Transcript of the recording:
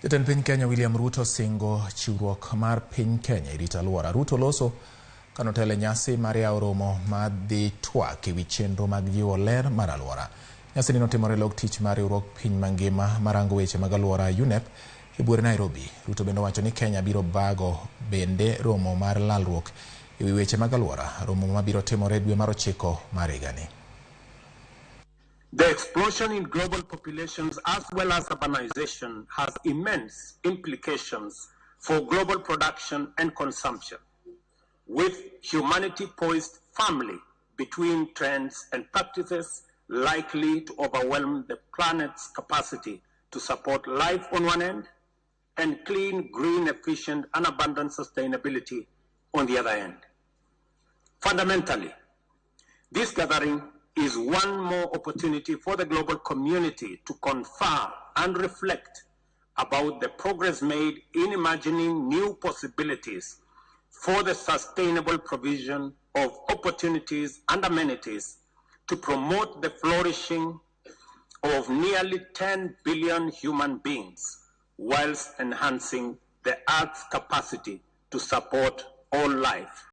Jatend piny Kenya William Ruto singo chiwruok mar piny Kenya e rito alwora. Ruto loso kanotelo e nyasi mar yawo romo madhi twak ewi chenro mag jiwo ler mar alwora. Nyasini notimore e log tich mar riwruog piny mangima marango weche mag alwora UNEP e buore Nairobi. Ruto bende owacho ni Kenya biro bago bende romo mar lalruok ewi weche mag alwora, romo mabiro timore dwe mar 9 mar higani. The explosion in global populations as well as urbanization has immense implications for global production and consumption, with humanity poised firmly between trends and practices likely to overwhelm the planet's capacity to support life on one end and clean, green, efficient, and abundant sustainability on the other end. Fundamentally, this gathering is one more opportunity for the global community to confer and reflect about the progress made in imagining new possibilities for the sustainable provision of opportunities and amenities to promote the flourishing of nearly 10 billion human beings whilst enhancing the Earth's capacity to support all life.